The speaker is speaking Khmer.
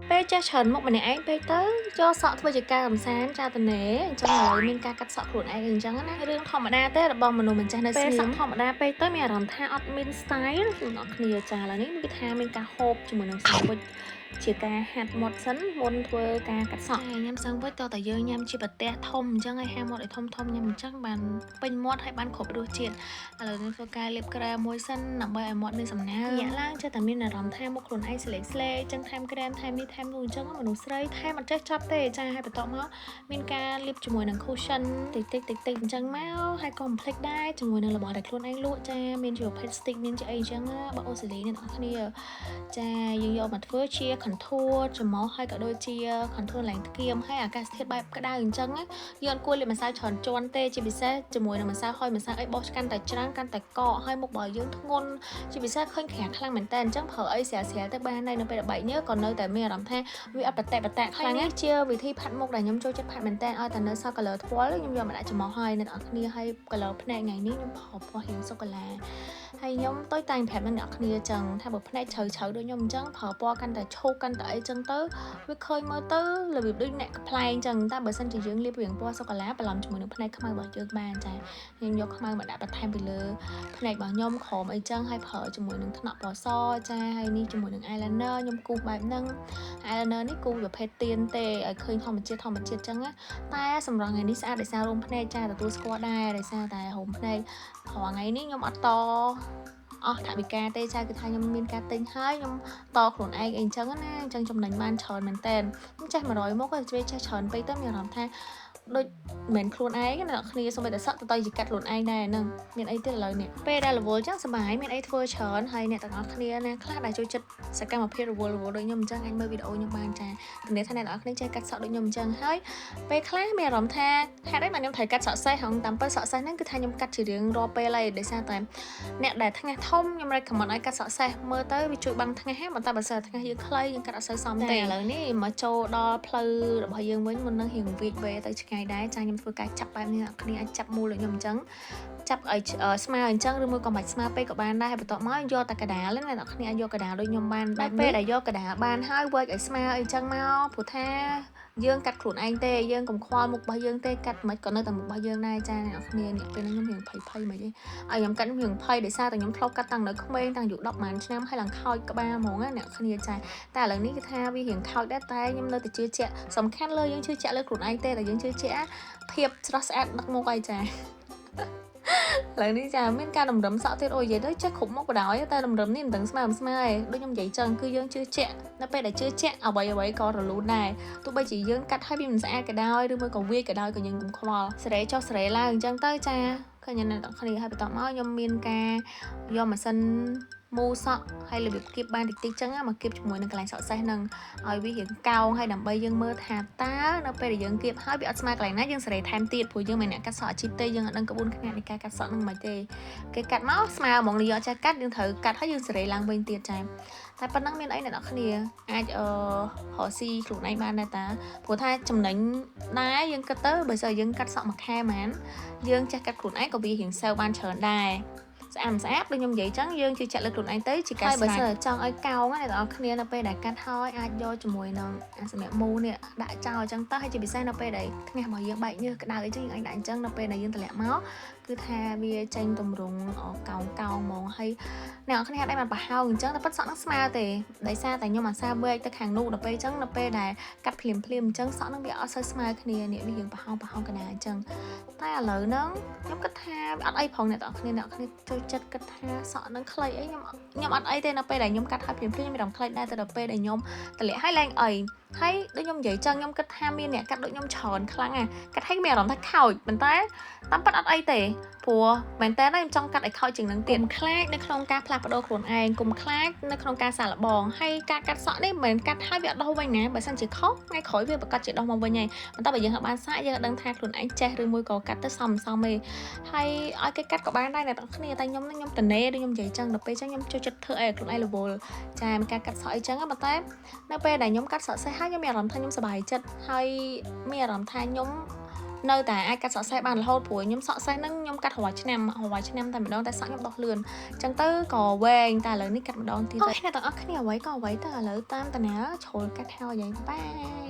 ពេលចេះច្រើនមុខម្នាក់ឯងពេកទៅយកសក់ធ្វើជាការកម្សាន្តចាតនេអញ្ចឹងឥឡូវមានការកាត់សក់ខ្លួនឯងអញ្ចឹងណារឿងធម្មតាទេរបស់មនុស្សម្ចាស់នៅស្ងៀមពេលសក់ធម្មតាពេកទៅមានអារម្មណ៍ថាអត់មាន style អ្នកនរគ្នាចាឥឡូវនេះគឺថាមានការហូបជាមួយនឹងសាវិចជាការហាត់មាត់សិនមុនធ្វើការកាត់សក់ហើយញ៉ាំសាំងវិចតតែយើងញ៉ាំជាប្រទេសធំអញ្ចឹងហើយហាមាត់ឲ្យធំធំញ៉ាំអញ្ចឹងបានពេញមាត់ហើយបានគ្រប់រសជាតិឥឡូវនេះធ្វើការលាបក្រែមមួយសិនដើម្បីឲ្យមាត់មានសំណើមញាក់ឡើងចេះតែមានអារម្មណ៍ថាមុខខ្លួនឯងស្លេកស្លេកចឹងថែមក្រែមថែមនេះថែមនោះអញ្ចឹងមនុស្សស្រីថែមអត់ចេះចប់ទេចាហើយបន្ទាប់មកមានការលាបជាមួយនឹង cushion តិចតិចតិចតិចអញ្ចឹងមកហើយកុំភ្លេចដែរជាមួយនឹងរបស់ដែលខ្លួនឯងលក់ចាមានជាប្រភេទ stick មានជាអីអញ្ចឹងណាបើអូសេលីអ្នកនរគ្នាចាយើងយកមកធ្វើជា contour ច្រមុះហើយក៏ដូចជា contour ឡើងធ្គាមហើយអាកាសធាតុបែបក្តៅអញ្ចឹងណាយើងអត់គួរលាបម្សៅច្រើនជាន់ទេជាពិសេសជាមួយនឹងម្សៅហុយម្សៅអីបោះកាន់តែច្រើនកាន់តែកកហើយមុខរបស់យើងធ្ងន់ជាពិសេសឃើញក្រាស់ខ្លាំងមែនតើអញ្ចឹងប្រើអីស្រាលស្រាលទៅបានហើយនៅពេលដែលបែកញើសក៏នៅតែមានអារម្មណ៍ថាវាអត់បតេបតៈខ្លាំងណាជាវិធីផាត់មុខដែលខ្ញុំចូលចិត្តផាត់មែនតើឲ្យតែនៅសល់ color ថ្ពាល់ខ្ញុំយកមកដាក់ច្រមុះហើយអ្នកនរគ្នាហើយ color ភ្នែកថ្ងៃនេះខ្ញុំប្រើពណ៌រៀងសូកូឡាហើយខ្ញុំតូចតែងប្រាប់នឹងអ្នកគ្នាចឹងថាបើភ្នែកជ្រៅជ្រៅដូចខ្ញុំអញ្ចឹងប្រើពណ៌កាន់តែឈូកកាន់តែអីចឹងទៅវាឃើញមើលទៅរបៀបដូចអ្នកកំប្លែងចឹងតែបើសិនជាយើងលាបរៀងពណ៌សូកូឡាបន្លំជាមួយនឹងភ្នែកខ្មៅរបស់យើងបានចាខ្ញុំយកខ្មៅមកដាក់បន្ថែមពីលើភ្នែករបស់ខ្ញុំក្រោមអីចឹងហើយប្រើជាមួយនឹងថ្នាក់ពណ៌សចាហើយនេះជាមួយនឹង eyeliner ខ្ញុំគូសបែបហ្នឹង eyeliner នេះគូសប្រភេទទៀនទេឲ្យឃើញធម្មជាតិធម្មជាតិចឹងណាតែសម្រាប់ថ្ងៃនេះស្អាតដោយសាររោមភ្នែកចាទទួលស្គាល់ដែរដោយសារតែរោមភ្នែករាល់ថ្ងៃនេះខ្ញុំអត់តអស់ថវិកាទេចាគឺថាខ្ញុំមានការទិញហើយខ្ញុំតខ្លួនឯងអីចឹងណាអញ្ចឹងចំណេញបានច្រើនមែនតើខ្ញុំចេះ100មុខហើយចេះច្រើនពេកទៅមានអារម្មណ៍ថាដូចមិនមែនខ្លួនឯងណាអ្នកគ្នាសូម្បីតែសក់ទៅទៅជាកាត់ខ្លួនឯងដែរហ្នឹងមានអីទៀតឥឡូវនេះពេលដែលរវល់ចឹងសប្បាយមានអីធ្វើច្រើនហើយអ្នកទាំងអស់គ្នាណាខ្លះដែលចូលចិត្តសកម្មភាពរវល់រវល់ដូចខ្ញុំអញ្ចឹងអាចមើលវីដេអូខ្ញុំបានចាធានាថាអ្នកទាំងអស់គ្នាចេះកាត់សក់ដូចខ្ញុំអញ្ចឹងហើយពេលខ្លះមានអារម្មណ៍ថាហេតុអីបានខ្ញុំត្រូវកាត់សក់សេះហងតាមពិតសក់សេះហ្នឹងគឺថាខ្ញុំកាត់ជារៀងរាល់ពេលហើយដោយសារតែអ្នកដែលថ្ងាសធំខ្ញុំ recommend ឲ្យកាត់សក់សេះមើលទៅវាជួយបាំងថ្ងាសប៉ុន្តែបើសិនថ្ងាសយើងខ្លីយើងកាត់អត់សូវសមទេឥឡូវនេះមកចូលដល់ផ្លូវរបស់យើងវិញមុននឹងរៀងវៀចវេទៅឆ្ងាយដែរចាខ្ញុំធ្វើការចាប់បែបនេះអ្នកគ្នាអាចចាប់មូលដូចខ្ញុំអញ្ចឹងចាប់ឲ្យស្មើអញ្ចឹងឬមួយក៏មិនស្មើពេកក៏បានដែរហើយបន្ទាប់មកយកតែកដាលណាអ្នកគ្នាអាចយកកដាលដូចខ្ញុំបានបែបពេលដែលយកកដាលបានហើយវែកឲ្យស្មើអីចឹងមកព្រោះថាយើងកាត់ខ្លួនឯងទេយើងកុំខ្វល់មុខរបស់យើងទេកាត់មិនក៏នៅតែមុខរបស់យើងដែរចាអ្នកគ្នានេះពេលហ្នឹងខ្ញុំរៀងភ័យភ័យមិនទេឲ្យខ្ញុំកាត់ខ្ញុំរៀងភ័យដោយសារតែខ្ញុំធ្លាប់កាត់តាំងនៅក្មេងតាំងអាយុ10ម៉ានឆ្នាំហើយឡើងខោចក្បាលហ្មងណាអ្នកគ្នាចាតែឥឡូវនេះគឺថាវារៀងខោចដែរតែខ្ញុំនៅតែជឿជាក់សំខាន់លើយើងជឿជាក់លើខ្លួនឯងទេតែយើងជឿជាក់ភាពស្រស់ស្អាតដឹកមុខឲ្យចា ឥឡូវនេះចាមានការតម្រឹមសក់ទៀតអូនិយាយទៅចេះគ្រប់មុខបដ ாய் តែតម្រឹមនេះមិនដឹងស្មើមិនស្មើឯងដូចខ្ញុំនិយាយចឹងគឺយើងជឿជាក់នៅពេលដែលជឿជាក់អ្វីអ្វីក៏រលូនដែរទោះបីជាយើងកាត់ឲ្យវាមិនស្អាតក៏ដោយឬមួយក៏វាក៏ដោយក៏យើងកុំខ្វល់សេរីចុះសេរីឡើងអញ្ចឹងទៅចាឃើញអ្នកទាំងគ្នាហើយបន្ទាប់មកខ្ញុំមានការយកម៉ាស៊ីនមូសក់ហើយរបៀបគៀបបានតិចតិចចឹងមកគៀបជាមួយនឹងកន្លែងសក់សេះហ្នឹងឲ្យវារៀងកោងហើយដើម្បីយើងមើលថាតើនៅពេលដែលយើងគៀបហើយវាអត់ស្មើកន្លែងណាយើងសេរីថែមទៀតព្រោះយើងមិនអ្នកកាត់សក់អាជីពទេយើងអត់ដឹងក្បួនខ្នាតនៃការកាត់សក់ហ្នឹងមិនទេគេកាត់មកស្មើហ្មងនេះយកចេះកាត់យើងត្រូវកាត់ហើយយើងសេរីឡើងវិញទៀតចាតែប៉ុណ្ណឹងមានអីអ្នកនរគ្នាអាចអឺរកស៊ីខ្លួនឯងបានដែរតាព្រោះថាចំណេញដែរយើងគិតទៅបើសិនយើងកាត់សក់មួយខែហ្មងយើងចេះកាត់ខ្លួនឯងក៏វារៀងសេវបានច្រើនដែរស្អាតស្អាតដូចខ្ញុំនិយាយចឹងយើងជឿជាក់លើខ្លួនឯងទៅជាការស្រេចហើយបើសិនចង់ឲ្យកោងណាអ្នកនរគ្នានៅពេលដែលកាត់ហើយអាចយកជាមួយនឹងអាសម្រាប់មូនេះដាក់ចោលចឹងទៅហើយជាពិសេសនៅពេលដែលថ្ងាសរបស់យើងបែកញើសក្តៅអីចឹងយើងអាចដាក់អញ្ចឹងនៅពេលដែលយើងតម្លាក់មកគឺថាវាចេញតម្រងកោងកោងហ្មងហើយអ្នកនរគ្នាអត់ได้បានប្រហោងអញ្ចឹងតែប៉ិតសក់នឹងស្មើទេដោយសារតែខ្ញុំអាសាវែកទៅខាងនោះដល់ពេលអញ្ចឹងនៅពេលដែលកាត់ភ្លាមភ្លាមអញ្ចឹងសក់នឹងវាអត់សូវស្មើគ្នានេះវារៀងប្រហោងប្រហោងកណាអញ្ចឹងតែឥឡូវហ្នឹងខ្ញុំគិតថាអត់អីផងអ្នកទាំងគ្នាអ្នកគ្នាចូលចិត្តគិតថាសក់នឹងខ្លីអីខ្ញុំខ្ញុំអត់អីទេនៅពេលដែលខ្ញុំកាត់ឲ្យភ្លាមភ្លាមខ្ញុំមានអារម្មណ៍ខ្លីដែរតែដល់ពេលដែលខ្ញុំតម្លាក់ឲ្យឡើងអីហើយដូចខ្ញុំនិយាយចឹងខ្ញុំគិតថាមានអ្នកកាត់ដូចខ្ញុំច្រើនខ្លាំងណាកាត់ឲ្យមានអារម្មណ៍ថាខោចប៉ុន្តែតាមពិតអត់អីទេព្រោះមែនតើខ្ញុំចង់កាត់ឲ្យខោចជាងនឹងទៀតកុំខ្លាចនៅក្នុងការផ្លាស់ប្ដូរខ្លួនឯងកុំខ្លាចនៅក្នុងការសាកល្បងហើយការកាត់សក់នេះមិនមែនកាត់ហើយវាអត់ដោះវិញណាបើសិនជាខុសថ្ងៃក្រោយវាប្រកាសជាដោះមកវិញហើយប៉ុន្តែបើយើងហាក់បានសាកយើងអត់ដឹងថាខ្លួនឯងចេះឬមួយក៏កាត់ទៅសមសមទេហើយឲ្យគេកាត់ក៏បានដែរអ្នកទាំងគ្នាតែខ្ញុំនឹងខ្ញុំតនេដូចខ្ញុំនិយាយចឹងដល់ពេលចឹងខ្ញុំចូលចិត្តធ្វើអីឲ្យខ្លួនឯងរវល់ចាមានការកាត់សក់អីចឹងប៉ុន្តែនៅពេលដែលខ្ញុំកាត់សក់សេះហើយខ្ញុំមានអារម្មណ៍ថាខ្ញុំសប្បាយចិត្តហើយមានអារម្មណ៍ថាខ្ញុំ នៅតែអាចកាត់សក់សេះបានរហូតព្រោះខ្ញុំសក់សេះហ្នឹងខ្ញុំកាត់រាល់ឆ្នាំរាល់ឆ្នាំតែម្ដងតែសក់ខ្ញុំដុះលឿនអញ្ចឹងទៅក៏វែងតែឥឡូវនេះកាត់ម្ដងទៀតអូអ្នកទាំងអស់គ្នាអ្វីក៏អ្វីទៅឥឡូវតាមតាណាជ្រុលកាត់ហើយយ៉ាង bye.